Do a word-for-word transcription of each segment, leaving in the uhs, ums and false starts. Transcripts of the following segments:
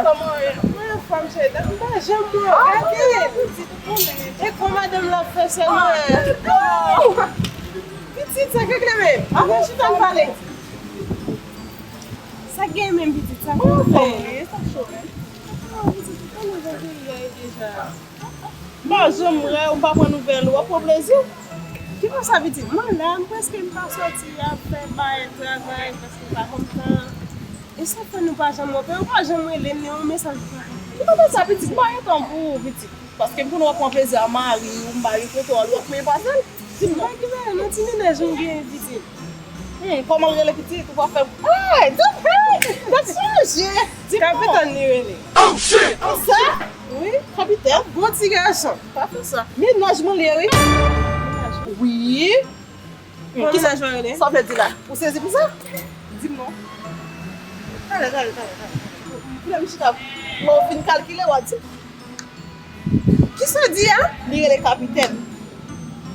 Kòman w ye? Mwen anfòm, cheri. Dèpi m pa janm wè w. Gade, pitit, ou konnen. E kò madanm la fè sèlman. Pitit, sa k regle menm? Ann chita n pale. Sa k gen menm, pitit? Sa k fè? Mwen anfòm, wi. Sa k cho menm? Ah, pitit, ou konnen jan peyi a ye deja. M pa janm wè w, m pa pran nouvèl ou, w ap pran plezi w. Ki konsa, pitit? Mwen la, m prèske m pa sòti, ap fè bagay, travay, paske m pa konn tan. E sa fè nou pa janm wè, ou pa janm rele m, ni yon mesaj ou pa fè. Ou pa fè sa, pitit, m pa gen tan pou ou, pitit. Paske m konnen w ap pran plezi a mari w, m pa gen kontwòl, w ap mouye pase l. Di m non. M pa gen bagay, non, ti mennaj mwen gen, pitit. Hmm, kòman l rele pitit? Ou pa fè. Hey, don't pay! That's your shit! Di m non. Kapitèn li rele. Oh, shit! Konsa? Wi. Kapitèn? Bon ti gason. Pa fè sa. Mennaj mwen li ye, wi. Mennaj mwen. Wi. Hmm, kisa mennaj mwen rele? Sa w vle di la? Ou sezi pou sa? Di m non. Talè, talè, talè, talè. Lè m chita, lè w fin kalkile, w a di. Kisa w di a? Li rele kapitèn.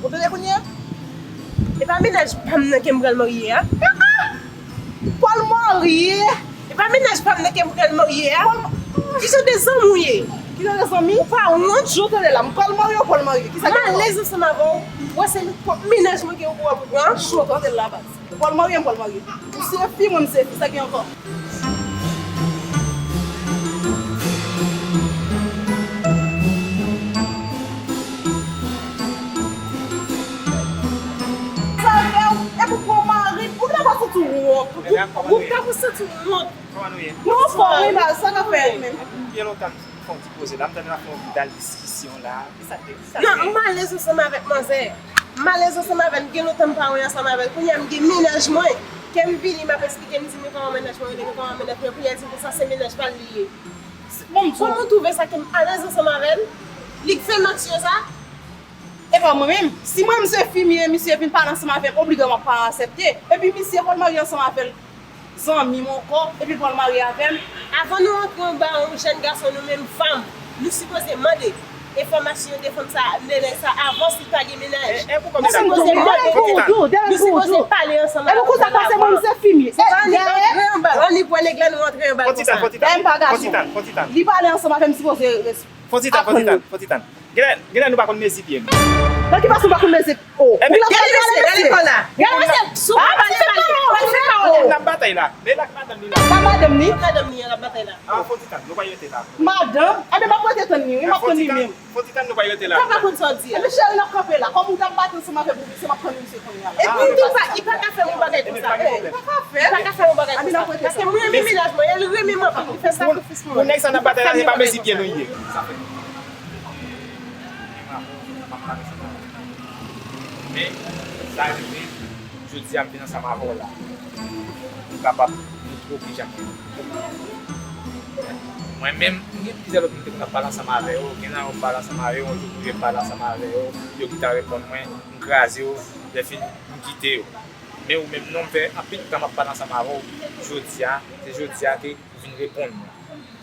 Ou tande kounye a? E pa mennaj pa m nan ke m pral marye a? Pral marye? E pa mennaj pa m nan ke m pral marye a? Ki jan de zanmi w ye? Ki jan de zanmi? Ou pa wont? Jan w tande la, m pral marye, ou pral marye. Kisa ki gen ankò? M alèz ansanm avè w. Ou wè se mennaj mwen ke ou pran pou pran? Jan w tande la, baz. Ou pral marye, m pral marye. Ou se fi, mwen m se fi, sa gen ankò? Sa fè w, epi w pran mari, ou ta pral santi w wont. Ou ta pral santi w wont. Kòman nou ye? Nou anfòm, wi, baz, sa k ap fèt menm? Gen lontan m fè yon ti poze la, m tande n ap fè yon bèl diskisyon la. Kisa k te, kisa k te? Non, m alèz ansanm avèk manzè. M alèz ansanm avè l, gen lontan m pa wè ansanm avè l. Kounye a m gen mennaj mwen. Ke m vini, m ap eksplike, m di men kòman mennaj mwen rele, men kòman mennaj mwen, kounye a l di m konsa se mennaj pa l li ye. Bon, m di w. Kòman w twouve sa ke m alèz ansanm avè l? Li k fè m aksyon sa? E pa mwen menm. Si mwen m se fi m ye, misye vin pale ansanm avè m, obligè m ap pa aksepte. Epi misye pral marye ansanm avè l. Zanmi m ankò, epi l pral marye avè m. Avan nou antre anba yon jèn gason, nou menm fanm, nou sipoze mande enfòmasyon de fanm sa, de nèg sa avan si l pa gen mennaj. E, e pou kòm sa. Nou sipoze mande, nou sipoze pale ansanm avè l avan. Epi konsa pase mwen se fi m ye. Se pa annik antre anba, annik wè nèg la nou antre anba l konsa. Fon ti tann, fon ti tann. Dayè m pa gason. Fon ti tann, fon ti tann. Li pale ansanm avè m, sipoze res-, Fon ti tann, fon ti tann, fon ti tann. Genlè, genlè nou pa konn mezi pye nou. Nan ki fason w pa konn mezi? Oh. Gade mesye, gade kò la. Gade mesye, sou pa pale, pale. N ap batay la. Men l ak madanm li la. Sa madanm li? Madanm li an, l ap batay la. Ah, fon ti tann, nou pa rete la. Madanm? Enben m ap rete tann li, wi, m ap tann li menm. Fon ti tann, nou pa rete la. Sa pa konn sa w di a. Enben cheri, n ap kanpe la. Kòm ou t ap batay ansanm avè m, se m ap tann misye kounye a la. Epi tou pa, li pa ka fè yon bagay konsa. Li pa ka fè. Li pa ka fè yon bagay konsa. Paske mwen renmen mennaj mwen, e l renmen m anpil, li fè sakrifis pou mwen. Pou nèg sa n ap batay la, se pa mezi pye nou ye. Men, sa rive, jodi a m vin ansanm avè w la. Pou m kapab montre w kijan m ye. Mwen menm, m gen plizyè lòt moun te konn ap pale ansanm avè yo, gen nan yo m pale ansanm avè yo, yon jou m rive m pale ansanm avè yo, yo gentan reponn mwen, m kraze yo, lè fini, m kite yo. Men ou menm non, m fè anpil tan m ap pale ansanm avè w, jodi a, se jodi a ke ou vin reponn mwen.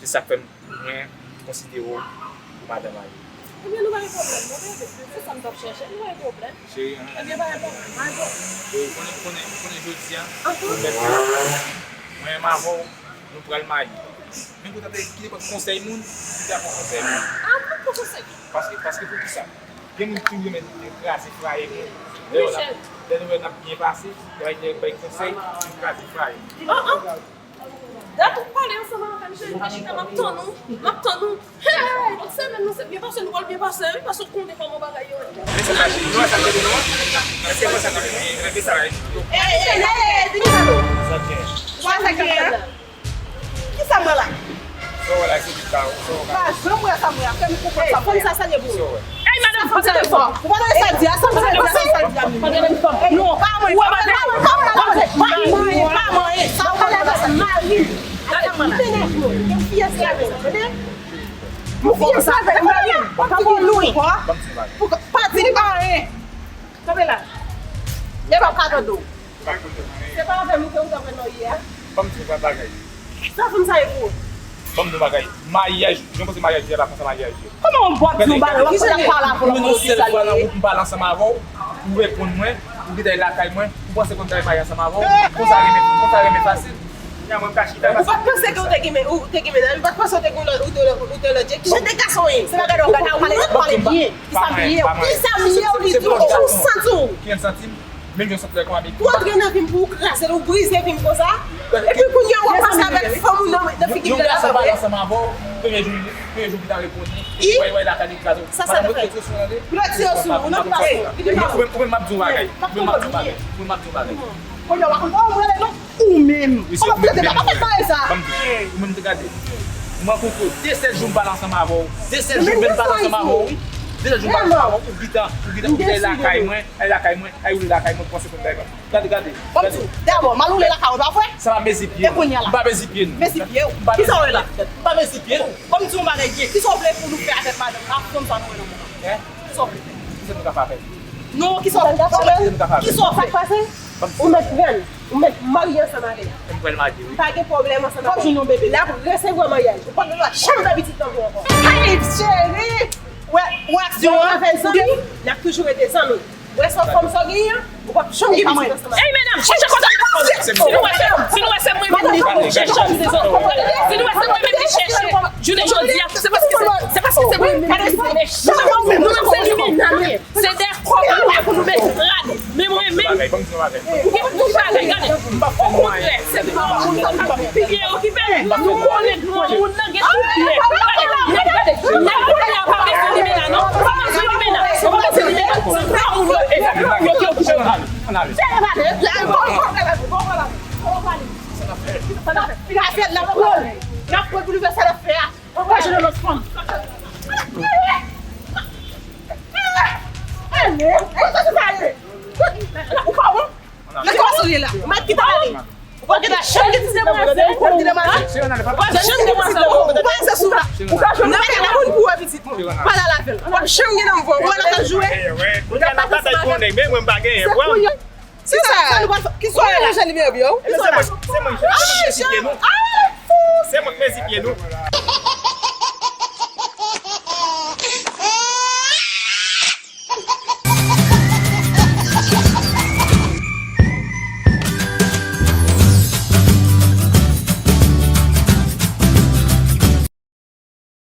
Se sa k fè m mwen konsidere w pou madanm Mayo. Ebyen, nou pa gen pwoblèm, non, bebe? Se sa m t ap chèche, nou pa gen pwoblèm. Cheri, an. Ebyen, pa gen pwoblèm, pa gen pwoblèm. Ou konnen, ou konnen, ou konnen jodi a, ou mèt mwen menm avè w, nou pral marye. Men pou w ta te kite pran konsèy moun, ou ta pran konsèy moun. Ah, mwen pran konsèy moun. Paske, paske pou ki sa? Gen moun ki renmen kraze fraye moun. Lè yo la, lè nou wè n ap byen pase, yo bay, bay konsèy, nou kraze fraye. Oh, oh. Dat ou pale ansanm avè m, cheri, m te chita, m ap tann ou, m ap tann ou. Hey, lòt semèn nan se byen pase, nou pral byen pase, wi, paske w konnen kòman bagay yo ye. Men se pa nou wè sa k rele nou an? Èske w wè sa k rele nou? Rete sa la, e. Ey, ey, ey, vini la non. Sa k gen? Wè sa k gen? Kisa m wè la? Sa w wè la, se vit la, sa w wè. Pa janm wè sa m wè a, fè m konprann sa m wè a. Fòm sa salye pou ou. Ey, madanm, fòm sa salye pou ou. Ou pa tande sa l di a, sa m wè la, sa l di a menm. Non, pa mwen, pa mwen, pa mwen, pa mwen, pa mwen, pa mwen, sa w pale avè sa mari. Gade mwen la. Mennaj mwen, gen fiyès la menm, tande? Ou fiyès la avè mari. Pa pou nou. Pou pa di li pa anyen. Kanpe la. Lè pa ka tande w. Se pa avè m ou ke ou t ap wè nan ye a. Ban m di w yon bagay. Sa fanm sa ye pou ou? Ban m di w yon bagay. Maryaj, jan w panse maryaj ye a, pa konsa maryaj ye. Kòman yon bòt yon bagay, w ap pale avè l, w ap pale sa l ye. M pale ansanm avè w, ou reponn mwen, ou gentan lakay mwen, ou panse konn travay maryaj ansanm avè w, konsa renmen, konsa renmen fasil. Kounya mwen m ka chita. Ou pa t panse ke ou te gen men, ou te gen mennaj, ou pa t panse ou te gen lòt, ou te, ou te lòt je. Ki jan de gason w ye? Se pa gade w gade, ou pale, ou pale byen. Ki sa m ye? Ki sa m ye, ou di tou, ou santi w? Ki jan santi m? Menm jan santi lè kòm abit. Ou antre nan vi m pou ou kraze l, ou brize vi m konsa. Epi kounye a w ap pase avèk fanm ou nan, nan figi m nan la. Yon gason pale ansanm avè w, premye jou, premye jou ki ta reponn li, wè, wè, lakay li kraze. Sa, sa fè. Ou nan pase. Ou menm, ou menm m ap di yon bagay. Ou menm m ap di yon bagay. Ou menm m ap di yon bagay. Kounye a w pa konn, oh, mwen, non. Ou menm. Ou pa plante la, pa fè bagay sa. Ou menm te gade. Mwen koko, de sèl jou m pale ansanm avè w. De sèl jou m pale ansanm avè w, wi. De sèl jou m pale ansanm avè w, ou gentan, ou gentan, ou gentan lakay mwen, ay lakay mwen, ay ou lakay mwen, panse konn bagay. Gade, gade. Bon, m di w, dabò, m al woule lakay ou, pa vre? Sa pa mezi pye, non. M pa mezi pye, non. Mezi pye w. Kisa w wè la? M pa mezi pye, non. Bon, m di w yon bagay byen. Kisa w vle pou nou fè avèk madanm, ak fanm sa nou wè nan moman? Kisa w vle? Kisa nou ka fè avè l? Non, kisa w vle? Kisa w vle? Sa k pase? Ou mèt pran l. Ou mèt marye ansanm avè l. M pral marye, wi. Pa gen pwoblèm ansanm avè l. L ap resevwa maryaj. Ou pa gen dwa janm fè pitit nan vi w ankò. Hey, cheri! Wè, wè aksyon an. N ap toujou rete zanmi. Wè sa fanm sa w genyen an, ou p ap janm gen pitit ansanm avè l. Ey, medam, chèche kote w ap fè. Si nou wè se, si nou wè se mwen menm li chèche, si nou wè se mwen menm li chèche, jounen jodi a, se paske se, se paske se mwen menm li chèche. Nou menm se li menm. Se de kòb nou wè pou nou met rad. Men mwen menm, ou gen tout bagay, gade. Okontrè, se pa yon moun k ap byen okipe l. Nou konnen granmoun nan gen tout byen. Gade, gade, gade, gade, kounye a pa bezwen limena, non. Pa bezwen limena. Pa bezwen limena. Se granmoun yo, yo ki okipe l. N ap pran, n ap pran pou nou fè sa n ap fè a. Angaje nan lòt fanm. Ale, ale, ale, ale. Ou pa wont? Nan ki pase w ye la? Ou mèt kite ale. Ou pa gentan janm gen ti demwazèl. Ou pa janm gen demwazèl. Ou pa janm gen demwazèl. Ou pa janm gen demwazèl. Ou pa janm gen moun pou wè pitit mwen. Pale al avè l. Ou pa janm gen nan mwen. Ou wè nan tèt joure. Ou ka nan batay pou yon nèg, men mwen m pa genyen. Se kounye a. Kisa? Kisa w wè la? Kisa w wè la? Se mwen, se mwen, se mwen ki mezi pye nou. Se mwen ki mezi pye nou.